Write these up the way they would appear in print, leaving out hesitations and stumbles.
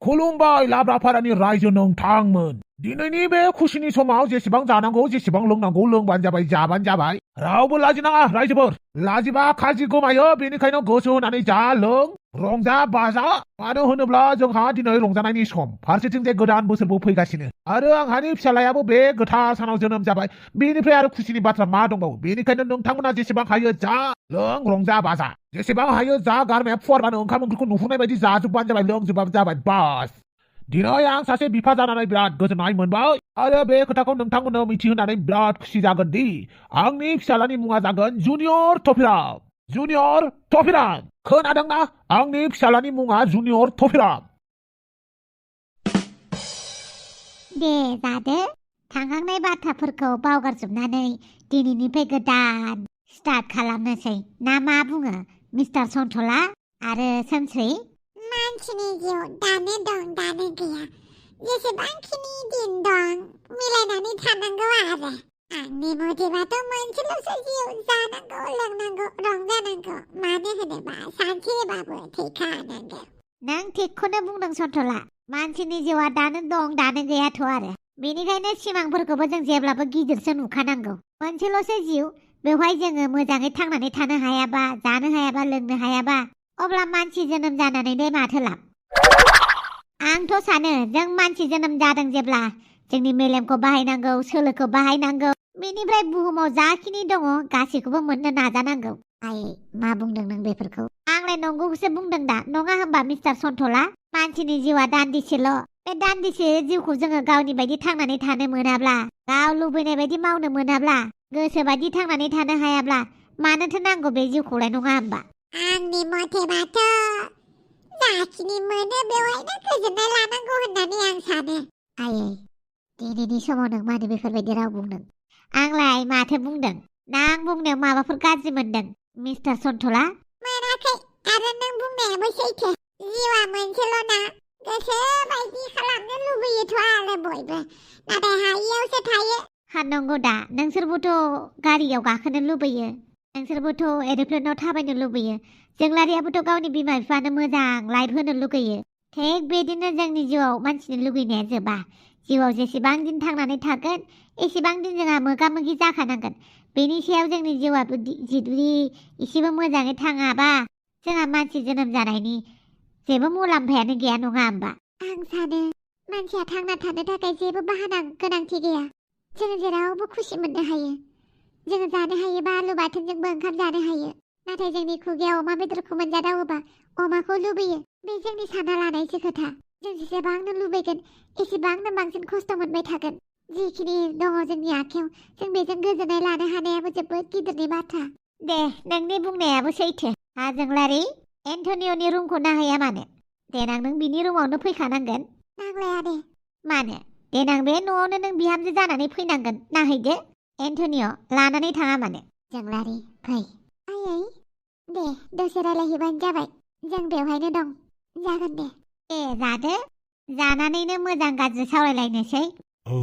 खुलुमबाय लाब्रापारानि रायजो नोंथांमोन। दिनैनि बे खुसिनि समाव जेसेबां जानांगौ जेसेबां लोंनांगौ लोंबानो जाबाय जाबानो जाबाय। रावबो लाजिनाङा रायजोफोर। लाजिबा खाजि गोमायो, बेनिखायनो गोसो होनानै जा लों रंजा बाजा। मानो होनोब्ला जोंहा दिनै रंजानायनि सम। फारसेथिंजाय गोदान बोसोरबो फैगासिनो आरो आंहानि फिसालायाबो बे गोथार सानाव जोनोम जाबाय। बेनिफ्राय आरो खुसिनि बाथ्रा मा दंबावो? बेनिखायनो नोंथांमोना जेसेबां हायो जा लों रंजा बाजा। जेसेबां हायो जा गारमाया फुवारबानो ओंखाम ओंख्रिखौ नुहुरनाय बायदि जाजोबबानो जाबाय, लोंजोबबानो जाबाय बास। दिनै आं सासे बिफा जानानै बिराद गोजोननाय मोनबाय आरो बे खोथाखौ नोंथांमोननो मिथिहोनानै बिराद खुसि जागोन दि आंनि फिसालानि मुङा जागोन जुनियर टपिराम। जुनियर टपिराम, खोनादोंना? आंनि फिसालानि मुङा जुनियर टपिराम। दे जादो, थांखांनाय बाथ्राफोरखौ बावगारजोबनानै दिनैनिफ्राय गोदान स्टार्ट खालामनोसै ना मा बुङो मिस्टार सन्थला आरो सोमस्रि? मानसिनि जिउ दानो दं दानो गैया, जेसेबांखिनि दिन दं मिलायनानै थानांगौ आरो। आंनि मथेबाथ' मोनसेल'सो जिउ, जानांगौ लोंनांगौ रंजानांगौ। मानो होनोबा सानसेबाबो थैखानांगौ। नों थिगखौनो बुंदों सन्थला। मानसिनि जिउआ दानो दं दानो गैयाथ' आरो। बेनिखायनो सिमांफोरखौबो जों जेब्लाबो गिदिरसो नुखानांगौ। मोनसेल'सो जिउ, बेवहाय जोङो मोजाङै थांनानै थानो हायाबा, जानो हायाबा, लोंनो हायाबा अब्ला मानसि जोनोम जानानैलाय माथो लाब? आंथ' सानो जों मानसि जोनोम जादों जेब्ला जोंनि मेलेमखौ बाहायनांगौ, सोलोखौ बाहायनांगौ। बेनिफ्राय बुहुमाव जाखिनि दङ गासैखौबो मोननो नाजानांगौ। आइ मा बुंदों नों बेफोरखौ? आंलाय नंगौखौसो बुंदों दा, नङा होमबा मिस्टार सन्थला? मानसिनि जिउआ दान्दिसेल'। बे दान्दिसे जिउखौ जोङो गावनि बायदि थांनानै थानो मोनाब्ला, गाव लुबैनाय बायदि मावनो मोनाब्ला, गोसो बायदि थांनानै थानो हायाब्ला मानोथो नांगौ बे जिउखौलाय, नङा होमबा? आंनि मथेबाथ' जाखिनि मोनो बेवहायनो गोजोननाय लानांगौ होननानै आं सानो। आयै, दिनैनि समाव नों मानो बेफोरबायदि राव बुंदों? आंलाय माथो बुंदों? ना आं बुंनायाव माबाफोर गाज्रि मोनदों मिस्टार सन्थला? मोनाखै, आरो नों बुंनायाबो सैथो। जिउआ मोनसेल' ना, गोसो बायदि खालामनो लुबैयोथ' आरो बयबो, नाथाय हायियावसो थायो। हा नंगौ दा, नोंसोरबोथ' गारियाव गाखोनो लुबैयो, नोंसोरबोथ' एर'प्लेनाव थाबायनो लुबैयो। जोंलारियाबोथ' गावनि बिमा बिफानो मोजां लाइफ होनो लुगैयो। थिग बिदिनो जोंनि जिउआव मानसिनि लुगैनाया जोबा। जिउआव जेसेबां दिन थांनानै थागोन एसेबां दिन जोंहा मोगा मोगि जाखानांगोन। बेनि सायाव जोंनि जिउआबो जुदि एसेबो मोजाङै थाङाबा जोंहा मानसि जोनोम जानायनि जेबो मुलाम्फायानो गैया, नङा होमबा? आं सानो मानसिया थांना थानो थाखाय जेबो बाहाना गोनांथि गैया। जोङो जेरावबो खुसि मोननो हायो। जोङो जानो हायोबा आलु बाथोनजोंबो ओंखाम जानो हायो। नाथाय जोंनि खुगायाव अमा बेदरखौ मोनजादावोबा अमाखौ लुबैयो। बे जोंनि सानना लानायसो खोथा। जों जेसेबांनो लुबैगोन एसेबांनो बांसिन खस्थ' मोनबाय थागोन। जिखिनि दङ जोंनि आखायाव, जों बेजों गोजोननाय लानो हानायाबो जोबोद गिदिरनि बाथ्रा। दे, नोंनि बुंनायाबो सैथो। हा जोंलारि, एन्टनिय'नि रुमखौ नाहैया मानो? देनां नों बिनि रुमावनो फैखानांगोन। नांलाया दे। मानो? देनां बे न'आवनो नों बिहामजो जानानै फैनांगोन। नाहैदो, एन्टनिय' लानानै थाङा मानो? जोंलारि फै। आयै, दे दसे रायलायहैबानो जाबाय। जों बेवहायनो दं। जागोन दे। दे जादो, जानानैनो मोजां गाज्रि सावरायलायनोसै। औ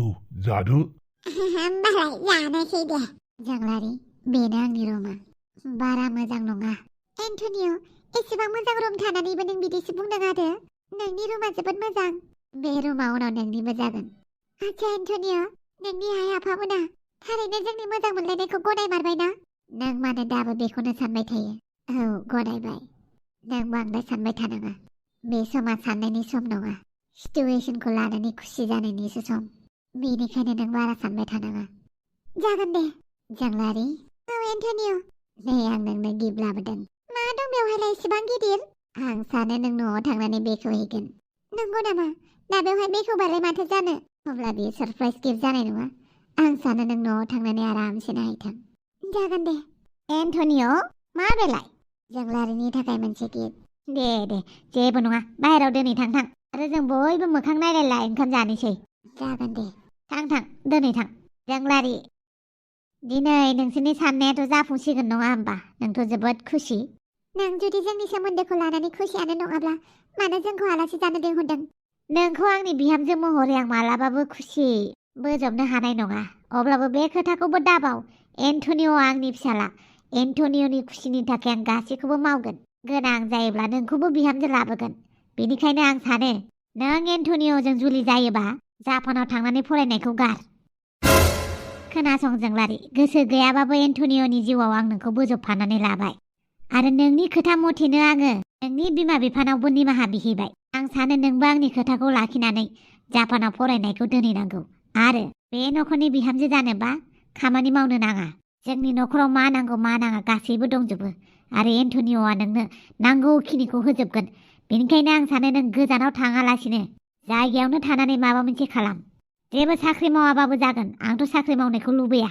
जादो। होमबालाय जानोसै दे। जोंलारि, बेनो आंनि रुमा। बारा मोजां नङा। एन्टनिय', एसेबां मोजां रुम थानानैबो नों बिदिसो बुंदों आरो? नोंनि रुमा जोबोद मोजां। बे रुमा उनाव नोंनिबो जागोन। आच्छा एन्टनिय', नोंनि आइ आफामोना थारैनो जोंनि मोजां मोनलायनायखौ गनायमारबायना? नों मानो दाबो बेखौनो सानबाय थायो? औ, गनायबाय। नों बांद्राय सानबाय थानाङा। बे समा साननायनि सम नङा, सिटुवेसनखौ लानानै खुसि जानायनिसो सम। बेनिखायनो नों बारा सानबाय थानाङा। जागोन दे। जोंलारि। औ एन्टनिय'। नै आं नोंनो गिफ्ट लाबोदों। मा दं बेवहायलाय एसेबां गिदिर? आं सानो नों न'आव थांनानै बेखौ हैगोन। नंगौ नामा? दा बेवहाय बेखौबालाय माथो जानो? अब्ला बेयो सरप्राइज गिफ्ट जानाय नङा। आं सानो नों न'आव थांनानै आरामसे नायथां। जागोन दे। एन्टनिय', मा बेलाय? जोंलारिनि थाखाय मोनसे गिफ्ट। दे, जेबो नङा। बाहेरायाव दोनै थां। आरो जों बयबो मोखां नायलायलाय ओंखाम जानोसै। जागोन दे। थां, दोनै थां। जोंलारि, दिनै नोंसोरनि साननायाथ' जाफुंसिगोन नङा होमबा? नोंथ' जोबोद खुसि। नों जुदि जोंनि सोमोन्दोखौ लानानै खुसियानो नङाब्ला मानो जोंखौ आलासि जानो लिंहरदों? नोंखौ आंनि बिहामजो महरै आं मालाबाबो खुसि बोजबनो हानाय नङा। अब्लाबो बे खोथाखौबो दाबाव, एन्टनिय' आंनि फिसाला। एन्टनिय'नि खुसिनि थाखाय आं गासैखौबो मावगोन। गोनां जायोब्ला नोंखौबो बिहामजो लाबोगोन। बेनिखायनो आं सानो नों एन्टनिअजों जुलि जायोबा जापानाव थांनानै फरायनायखौ गार। खोनासं जोंलारि, गोसो गैयाबाबो एन्टनिअनि जिउआव आं नोंखौ बोजबफानानै लाबाय आरो नोंनि खोथा मथेनो आङो नोंनि बिमा बिफानावबो निमाहा बिहैबाय। आं सानो नोंबो आंनि खोथाखौ लाखिनानै जापानाव फरायनायखौ दोनहैनांगौ आरो बे नखरनि बिहामजो जानोबा खामानि मावनो नाङा। जोंनि नखराव मा नांगौ मा नाङा गासैबो दंजोबो आरो एन्टनिअआ नोंनो नांगौखिनिखौ होजोबगोन। बेनिखायनो आं सानो नों गोजानाव थाङालासिनो जायगायावनो थानानै माबा मोनसे खालाम। जेबो साख्रि मावाबाबो जागोन, आंथ' साख्रि मावनायखौ लुबैया।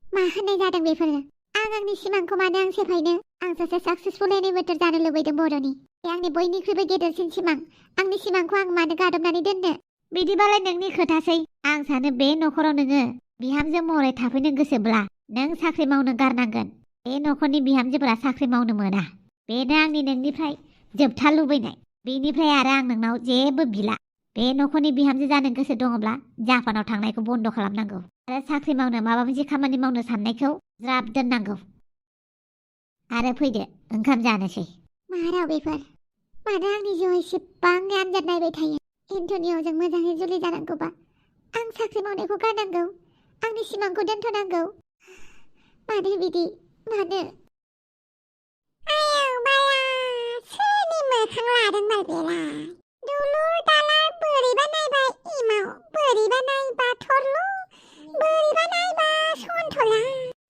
मा होननाय जादों बेफोरो? आं आंनि सिमांखौ मानो आं सेफायनो? आं सासे साक्सेसफुल एनिमेटर जानो लुबैदों बर'नि। बे आंनि बयनिख्रुइबो गेदेरसिन सिमां। आंनि सिमांखौ आं मानो गादबनानै दोननो? बिदिबालाय नोंनि खोथासै। आं सानो बे नखराव नोङो बिहामजो महरै थाफैनो गोसोब्ला नों साख्रि मावनो गारनांगोन। बे नखरनि बिहामजोफोरा साख्रि मावनो मोना। बेनो आंनि नोंनिफ्राय जोबथा लुबैनाय। बेनिफ्राय आरो आं नोंनाव जेबो बिला। बे नखरनि बिहामजो जानो गोसो दङब्ला जापानाव थांनायखौ बन्द खालामनांगौ आरो साख्रि मावनो माबा मोनसे खामानि मावनो साननायखौ ज्राब दोननांगौ आरो फैदो ओंखाम जानोसै। मा राव बेफोर? मानो आंनि जिउआव एसेबां आनजाद नायबाय थायो? एन्टनिअजों मोजाङै जुलि जानांगौबा आं साख्रि मावनायखौ गारनांगौ, आंनि सिमांखौ दोनथ'नांगौ। मानो बिदि? मानो? आयौ बाला, सोरनि मोखां लादोंबाल बेलाय? दुलुर दालार बोरैबा नायबा इमाव, बोरैबा नायबा थरल', बोरैबा नायबा सन्थ'ला।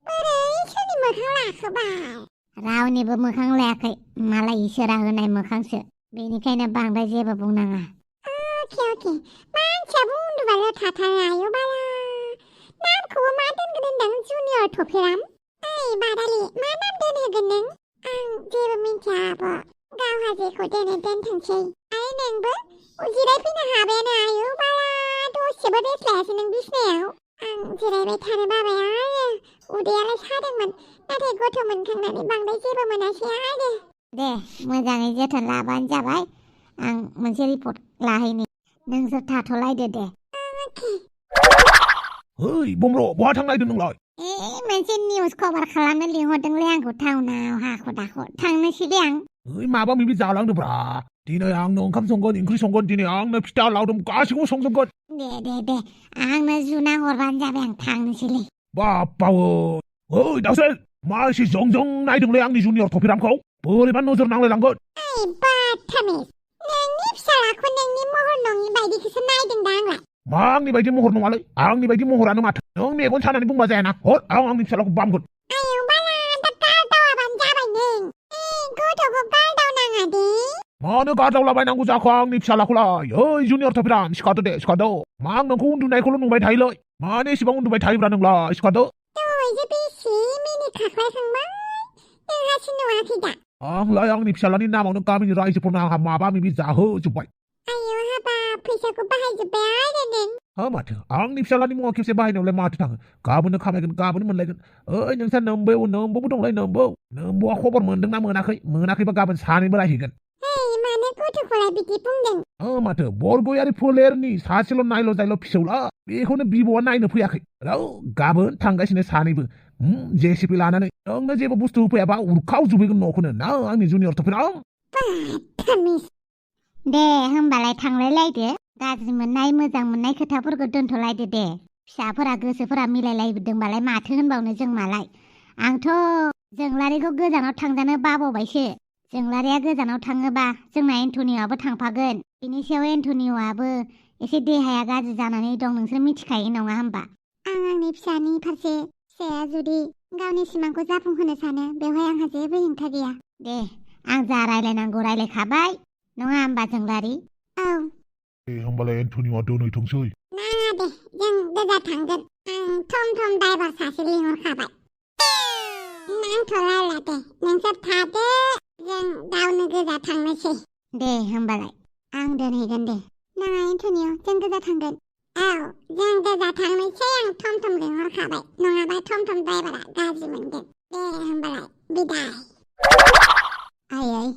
बोरै सोरनि मोखां लाखोबाल? रावनिबो मोखां लायाखै, मालाय इसोरा होनाय मोखांसो। बेनिखायनो बांद्राय जेबो बुंनाङा। अके, मानसियाबो उन्दुबाल' थाथारो आयौ बाला। नामखौबो मा दोनगोन होनदों? जुनियर टपिराम? ओइ बादालि, मा नाम दोनहोगोन नों? आं जेबो मिन्थिया आब'। गावहा जेखौ दोनो दोनथोंसै। आरो नोंबो जिरायफैनो हाबायानो आयौ बाला। दसेबो रेस्ट लायासै नों बिसिनायाव। आं जिरायबाय थानो बाबाय आरो उदैयालाय सादोंमोन, नाथाय गथ' मोनखांनानै बांद्राय जेबो मोनासै आरो। दे, मोजाङै जोथोन लाबानो जाबाय। आं मोनसे रिपर्ट लाहैनि। नोंसोर थाथ'लायदो दे। ओइ बमब्र, बहा थांनो नागिरदों नोंलाय? मोनसे निउस कभार खालामनो लिंहरदोंलै आंखौ टाउनाव। हाखु दाखु थांनोसै दे आं। ओइ माबा माबि जालांदोब्रा। दिनै आंनो ओंखाम संगोन, ओंख्रि संगोन, दिनै आंनो फिथा लावदुम गासैखौबो संजोबगोन। दे आंनो जुना हरबानो जाबाय, आं थांनोसैलै। बाप्पावो, ओइ दाउसेन, मा एसे जं नायदोंलै आंनि जुनियर टपिरामखौ? बोरैबा नोजोर नांलायलांगोन। ओइ बाथामिस, नोंनि फिसालाखौ नोंनि महर नङि बायदिखौसो नायदों दा आंलाय। मा आंनि बायदि महर नङालै? आंनि बायदि महरानो माथो। नों मेगन सानानै बुंबा जायाना। हर, आं आंनि फिसालाखौ बामगोन। आयौ बाला, दा गारदावाबानो जाबाय नों। गथ'खौ गारदावनाङा दे। मानो गारदावलाबायनांगौ जाखो आंनि फिसालाखौलाय? ओइ जुनियर टपिराम, सिखारदो दे, सिखारदो। मा आं नोंखौ उन्दुनायखौल' नुबाय थायोलै? मानो एसेबां उन्दुबाय थायोब्रा नोंलाय? सिखारदो। दहायसो बेसे मिनिट खाख्लायखांबाय, नोंहासो नुवाखै दा? आंलाय आंनि फिसालानि नामावनो गामिनि रायजोफोरनो आंहा माबा माबि जाहोजोब्बाय। आयौ हाबाब, फैसाखौ बाहायजोब्बाय आरो नों? हा माथो, आंनि फिसालानि मुङाव खेबसे बाहायनायावलाय माथो थाङो? गाबोननो खामायगोन, गाबोननो मोनलायगोन। ओइ नोंसा नोम्बौबो दंलाय, नोम्बौआ खबर मोनदोंना मोनाखै? मोनाखैबा गाबोन सानैबो रायहैगोन। मानो गथ'खौलाय बिदि बुंदों? माथो, बरगयारि फोलेरनि सासेल' नायल' जायल' फिसौला, बेखौनो बिबौआ नायनो फैयाखै। गाबोन थांगासिनो सानैबो जेसिपि लानानै। नोंनो जेबो बुस्थु होफैयाबा उरखावजोबहैगोन न'खौनो ना आंनि जुनियर टपिराम? दे होमबालाय थांलायलायदो। गाज्रि मोननाय मोजां मोननाय खोथाफोरखौ दोनथ'लायदो दे। फिसाफोरा गोसोफोरा मिलायलायदोंबालाय माथो होनबावनो जों मालाय। आंथ' जोंलारिखौ गोजानाव थांजानो बाबावबायसो। जोंलारिया गोजानाव थाङोबा जोंना एन्टनिअआबो थांफागोन। बेनि सायाव एन्टनिअआबो एसे देहाया गाज्रि जानानै दं, नोंसोर मिथिखायो नङा होमबा? आं आंनि फिसानि फारसे, फिसाया जुदि गावनि सिमांखौ जाफुंहोनो सानो, बेवहाय आंहा जेबो हेंथा गैया। दे, आं जा रायलायनांगौ रायलायखाबाय, नङा होमबा जोंलारि? औ। होमबालाय एन्टनिअआ दोनहैथोंसै। नाङा दे, जों गोजा थांगोन। आं थम ड्राइभार सासे लिंहरखाबाय। नांथ'लायला दे, नोंसोर थादो, जों गावनो गोजा थांनोसै। दे होमबालाय आं दोनहैगोन दे। नाङा एन्टनिअ, जों गोजा थांगोन। औ, जों गोजा थांनोसै। आं थम लिंहरखाबाय, नङाबा थम ड्राइभारा गाज्रि मोनगोन। दे होमबालाय बिदाय। आयै,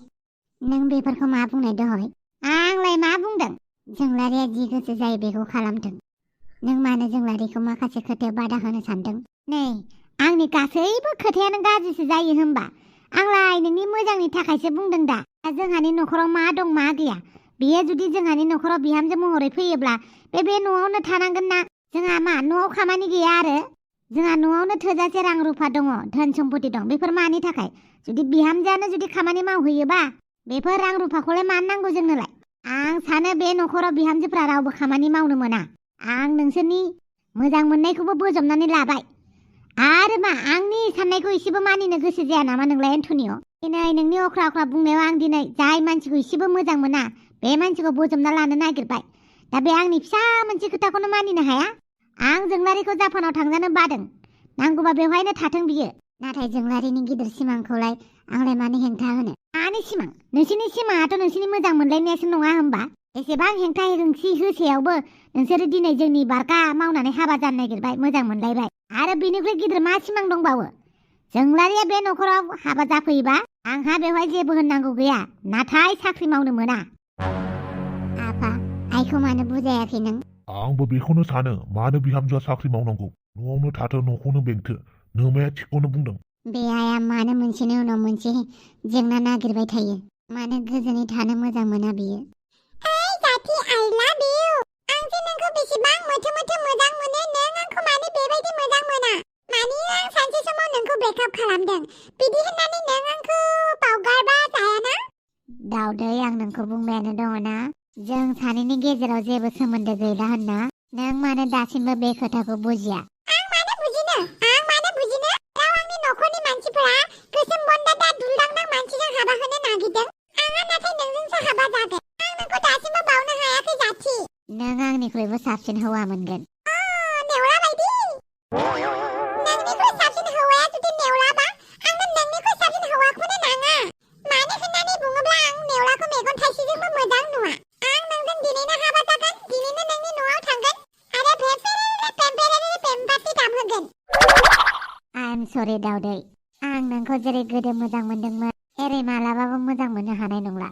नों बेफोरखौ मा बुंनाय दहाय? आंलाय मा बुंदों? जोंलारिया जि गोसो जायो बेखौ खालामथों। नों मानो जोंलारिखौ माखासे खोथायाव बादा होनो सानदों? नै, आंनि गासैबो खोथायानो गाज्रिसो जायो होमबा? आंलाय नोंनि मोजांनि थाखायसो बुंदों दा। जोंहानि न'खराव मा दं मा गैया बेयो जुदि जोंहानि न'खराव बिहामजो महरै फैयोब्ला बे न'आवनो थानांगोन ना। जोंहा मा न'आव खामानि गैया आरो जोंहा न'आवनो थोजासे रां रुफा दङ, धोन सम्पति दं। बेफोर मानि थाखाय? जुदि बिहामजोआनो जुदि खामानि मावहैयोबा बेफोर रां रुफाखौलाय मानो नांगौ जोंनोलाय? आं सानो बे न'खराव बिहामजोफ्रा रावबो खामानि मावनो मोना। आं नोंसोरनि मोजां मोननायखौबो बोजबनानै लाबाय। आरो मा आंनि साननायखौ एसेबो मानिनो गोसो जाया नामा नोंलाय एन्टनिय? दिनै नोंनि अख्रा अख्रा बुंनायाव आं दिनै जाय मानसिखौ एसेबो मोजां मोना बे मानसिखौ बोजबना लानो नागिरबाय। दा बे आंनि फिसा मोनसे खोथाखौनो मानिनो हाया। आं जोंलारिखौ जापानाव थांजानो बादों। नांगौबा बेवहायनो थाथों बियो। नाथाय जोंलारिनि गिदिर सिमांखौलाय आंलाय मानो हेंथा होनो? मानि सिमां? नोंसिनि सिमाङाथ' नोंसिनि मोजां मोनलायनायासो नङा होमबा? एसेबां हेंथा हेंसि होसेयावबो नोंसोरो दिनै जोंनि बारगा मावनानै हाबा जानो नागिरबाय, मोजां मोनलायबाय। आरो बेनिख्रुइ गिदिर मा सिमां दंबावो? जोंलारिया बे न'खराव हाबा जाफैयोबा आंहा बेवहाय जेबो होननांगौ गैया, नाथाय साख्रि मावनो मोना। आफा, आइखौ मानो बुजायाखै नों? आंबो बेखौनो सानो, मानो बिहामजोआ साख्रि मावनांगौ? न'आवनो थाथो, न'खौनो बेंथो। नोमाया थिगखौनो बुंदों। बे आइया मानो मोनसेनि उनाव मोनसे जेंना नागिरबाय थायो? मानो गोजोनै थानो मोजां मोना बियो? ओइ जाथि, आइ लाभ इउ। आं जे नोंखौ बेसेबां मोथो मोथो मोजां मोनो, नों आंखौ मानो बेबायदि मोजां मोना? मानि आं सानसे समाव नोंखौ ब्रेकआप खालामदों, बिदि होननानै नों आंखौ बावगारबा जायाना? दाउदै, आं नोंखौ बुंबायानो दङ ना जों सानैनि गेजेराव जेबो सोमोन्दो गैला होनना। नों मानो दासिमबो बे खोथाखौ बुजिया? आं मानो बुजिनो? गाव आंनि न'खरनि मानसिफोरा गोसोम बन्दादा दुलदांदां मानसिजों हाबा होनो नागिरदों। आंहा नाथाय नोंजोंसो हाबा जागोन। आं नोंखौ दासिमबो बावनो हायाखै जाथि। नों आंनिख्रुइबो साबसिन हौवा मोनगोन। नेवला बायदि। नोंनिख्रुइ साबसिन हौवाया जुदि नेवलाबा आंनो नोंनिख्रुइ साबसिन हौवाखौनो नाङा। मानो होननानै बुङोब्ला आं नेवलाखौ मेगन थाइसेजोंबो मोजां नुवा। आं नोंजों दिनैनो हाबा जागोन, दिनैनो नोंनि न'आव थांगोन आरो पेम्पाति दामहोगोन। आइ एम सरि दाउदै, आं नोंखौ जेरै गोदो मोजां मोनदोंमोन एरै मालाबाबो मोजां मोननो हानाय नंला।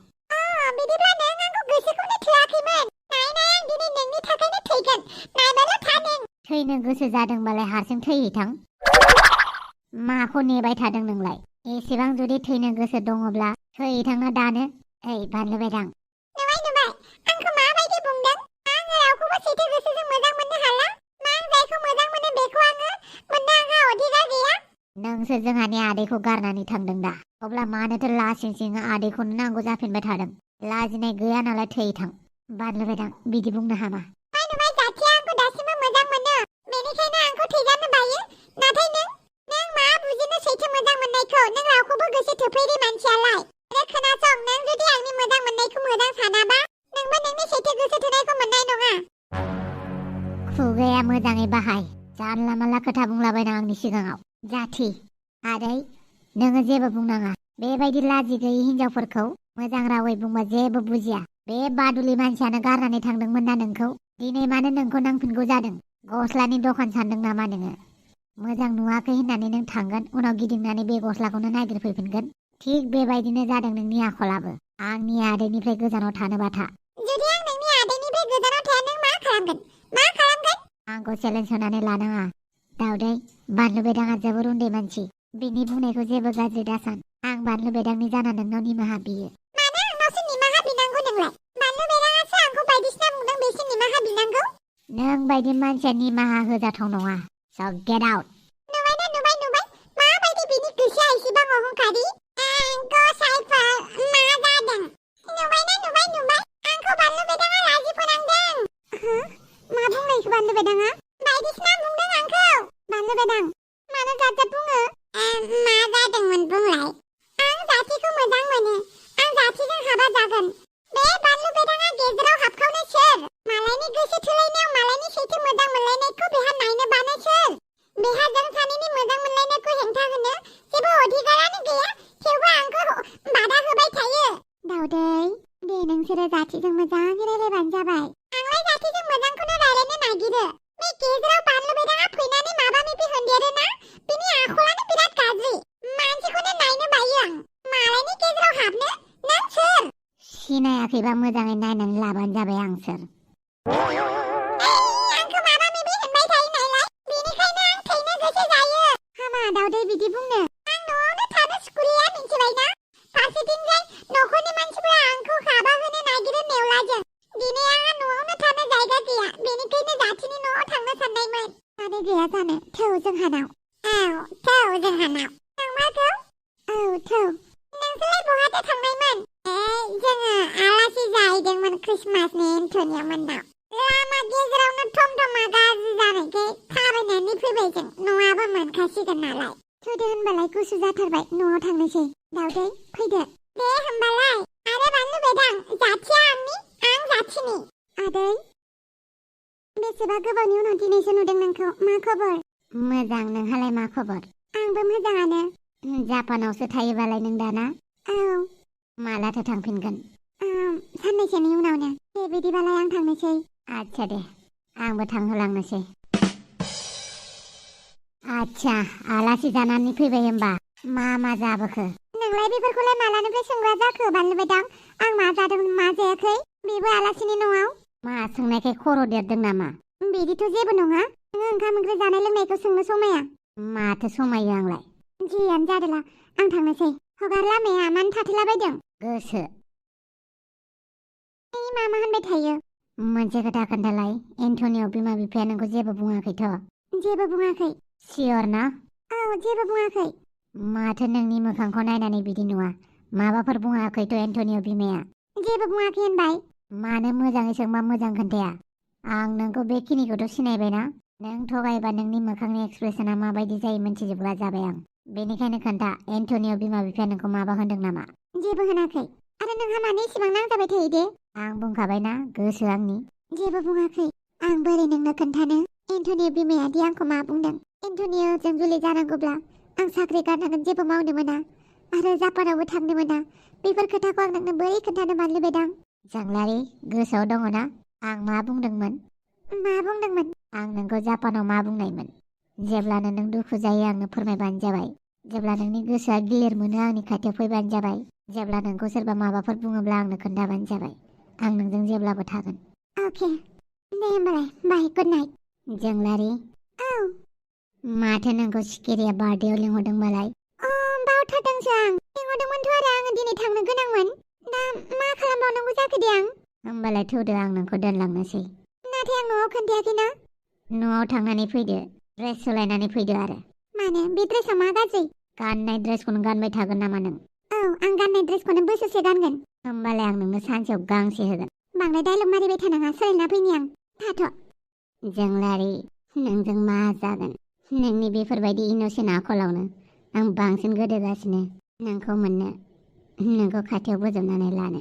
बिदिब्ला नों आंखौ गोसोखौनो थोआखैमोन। नाय आं दिनै नोंनि थाखायनो थैगोन। नायबाल' था नों। थैनो गोसो जादोंबालाय हारसिं थैहैथां। माखौ नेबाय थादों नोंलाय? एसेबां जुदि थैनो गोसो दङब्ला थैहैथांना दानो। ओइ बानलु बेदां। नुबाय, आंखौ माबायदि बुंदों? आङो रावखौबो सैथो गोसोजों मोजां मोननो हाला। आं जायखौ मोजां मोनो बेखौ आङो मोननो आंहा अधिकार गैया। नोंसो जोंहानि आदैखौ गारनानै थांदों दा। अब्ला मानोथो लासिं सिं आदैखौनो नांगौ जाफिनबाय थादों? लाजिनाय गैया नालाय थैथां। बानलु बेदां, बिदि बुंनो हामा। नुबाय जाथिया आंखौ दासिमबो मोजां मोनो, बेनिखायनो आंखौ थैजानो बायो। नाथाय नों मा बुजिनो सैथो मोजां मोननायखौ? नों रावखौबो गोसो थोफेरि मानसियालाय। आरो खोनासं, नों जुदि आंनि मोजां मोननायखौ मोजां सानाबा नोंबो नोंनि सैथो गोसो थोनायखौ मोननाय नङा। खुगाया मोजाङै बाहाय। जानला मानला खोथा बुंलाबायना आंनि सिगाङाव। जाथि, आदै, नोङो जेबो बुंनाङा। बेबायदि लाजि गैयै हिनजावफोरखौ मोजां रावै बुंबा जेबो बुजिया। बे बादुलि मानसियानो गारनानै थांदोंमोन ना नोंखौ। दिनै मानो नोंखौ नांफिनगौ जादों? गस्लानि दखान सानदों नामा नोङो? मोजां नुवाखै होननानै नों थांगोन, उनाव गिदिंनानै बे गस्लाखौनो नागिरफैफिनगोन। थिग बेबायदिनो जादों नोंनि आखलाबो। आंनि आदैनिफ्राय गोजानाव थानोबा था। जुदि आं नोंनि आदैनिफ्राय गोजानाव थाया नों मा खालामगोन? आंखौ चेलेन्ज होनानै लानाङा। दाउदै, बानलु बेदाङा जोबोर उन्दै मानसि। बिनि बुंनायखौ जेबो गाज्रि दासान। आं बानलु बेदांनि जाना नोंनाव निमाहा बियो। मानो आंनावसो निमाहा बिनांगौ नोंलाय? बानलु बेदाङासो आंखौ बायदिसिना बुंदों, बेसो निमाहा बिनांगौ? नों बायदि मानसिया निमाहा होजाथाव नङा। So get out. नुबाय, माबायदि बिनि गोसोआ एसेबां अहंकारि? गसाइफोर, मा जादों? नुबाय, आंखौ बानलु बेदाङा लाजि फोनांदों। मा बुंनायखौ बानलु बेदाङा? बायदिसिना बुंदों आंखौ। बानलु बेदां, मानो जात बुङो? मा जादोंमोन बुंलाय? आं जाथिखौ मोजां मोनो। आं जाथिजों हाबा जागोन। बे बानलु बेदाङा गेजेराव हाबखावनो सोर? मालायनि गोसो थोलायनायाव मालायनि सैथो मोजां मोनलायनायखौ बेहा नायनो बानो सोर? बेहा जों सानैनि मोजां मोनलायनायखौ हेंथा होनो जेबो अधिकारानो गैया, थेवबो आंखौ बादा होबाय थायो। दाउदै, दे नोंसोरो जाथिजों मोजाङै रायलायबानो जाबाय। आंलाय जाथिजों मोजांखौनो रायलायनो नागिरो। बे गेजेराव बानलु बेदाङा फैनानै माबा माबि होनदेरो ना, बिनि आखलानो बिराद गाज्रि। मानसिखौनो नायनो बायो आं। मालायनि गेजेराव हाबनो? नों सोर? सिनायाखैबा मोजाङै नायनानै लाबानो जाबाय आं सोर। आंखौ माबा माबि होनबाय थायो नालाय, बेनिखायनो आं थैनो गोसो जायो। हामा दाउदै बिदि बुंनो। आं न'आवनो थानो सुखुलिया, मिन्थिबायना? फारसेथिंजाय न'खरनि मानसिफोरा आंखौ हाबा होनो नागिरो नेवलाजों। गैया जानो थौ जोंहानाव थौ जोंहानाव थांमारगौ थौ नोंसोरलाय बहाथो थांनायमोन जोङो आलासि जाहैदोंमोन क्रिसमासनि एन्टनिया मोननाव लामा गेजेरावनो थमथमा गाज्रि जानायखाय थाबायनानै फैबाय जों नङाबा मोनखासिगोन नालाय थुदो होनबालाय गुसु जाथारबाय न'आव थांनोसै दाउदै फैदो दे होनबालाय आरो बानलु बेदां जाथिया आं जाथिनि आदै बेसेबा गोबावनि उनाव दिनैसो नुदों नोंखौ मा खबर मोजां नोंहालाय मा खबर आंबो मोजाङानो जापानावसो थायोबालाय नों दाना मालाथो थांफिनगोन साननैसोनि उनावनो दे बिदिबालाय आं थांनोसै आच्छा दे आंबो थांहोलांनोसै आच्छा आलासि जानानै फैबाय होमबा मा जाबोखो नोंलाय बेफोरखौलाय मालानिफ्राय सोंग्रा जाखो बानलु बेदां आं मा जादोंमोन मा जायाखै बेबो आलासिनि न'आव मा सोंनायखाय खर' देरदों नामा बिदिथ' जेबो नङा नोङो ओंखाम ओंख्रि जानाय लोंनायखौ सोंनो समाया माथो समायो आंलाय जियानो जादोला आं थांनोसै हगार लामाया मानो थाथेलाबायदों गोसो मा होनबाय थायो मोनसे खोथा खोन्थालाय एन्टनियाव बिमा बिफाया नोंखौ जेबो बुङाखैथ' जेबो बुङाखै सियर ना जेबो बुङाखै माथो नोंनि मोखांखौ नायनानै बिदि नुवा माबाफोर बुङाखैथ' एन्टनियाव बिमाया जेबो बुङाखै होनबाय मानो मोजाङै सोंबा मोजां खोन्थाया आं नोंखौ बेखिनिखौथ' सिनायबायना नों थगायबा नोंनि मोखांनि एक्सप्रेसना माबायदि जायो मिन्थिजोबग्रा जाबाय आं बेनिखायनो खोन्था एन्टनियाव बिमा बिफाया नोंखौ माबा होनदों नामा जेबो होनाखै आरो नोंहा मानो इसेबां नांजाबाय थायो दे आं बुंखाबायना गोसो आंनि जेबो बुङाखै आं बोरै नोंनो खोन्थानो एन्टनियाव बिमायादि आंखौ मा बुंदों एन्टनियाजों जुलि जानांगौब्ला आं साख्रि गारनांगोन जेबो मावनो मोना आरो जापानावबो थांनो मोना बेफोर खोथाखौ आं नोंनो बोरै खोन्थानो बानलु बेदां जांलारि गोसोआव दङ ना आं मा बुंदोंमोन आं नोंखौ जापानाव मा बुंनायमोन जेब्लानो नों दुखु जायो आंनो फोरमायबानो जाबाय जेब्ला नोंनि गोसोआ गिलिर मोनो आंनि खाथियाव फैबानो जाबाय जेब्ला नोंखौ सोरबा माबाफोर बुङोब्ला आंनो खोन्थाबानो जाबाय आं नोंजों जेब्लाबो थागोन अके दे होमबालाय बाय गुड नाइट जोंलारि माथो नोंखौ सिखिरिया बार्थडेआव लिंहरदोंबालाय बावथारदोंसो आं लिंहरदोंमोनथ' आरो आङो दिनै थांनो गोनांमोन दा मा खालामबावनांगौ जाखो दे आं होमबालाय थौदो आं नोंखौ दोनलांनोसै नाथाय आं न'आव खोन्थायाखैना न'आव थांनानै फैदो ड्रेस सोलायनानै फैदो आरो मानो बे ड्रेसा मा गाज्रि गाननाय ड्रेसखौनो गानबाय थागोन नामा नों आं गाननाय ड्रेसखौनो बोसोरसे गानगोन होमबालाय आं नोंनो सानसेयाव गांसे होगोन बांद्राय डायलग मारिबाय थानाङा सोलायना फैनि आं थाथ' जोंलारि नोंजों मा जागोन नोंनि बेफोरबायदि इन'सेन्ट आखलावनो आं बांसिन गोदोगासिनो नोंखौ मोननो नोंखौ खाथियाव बोजबनानै लानो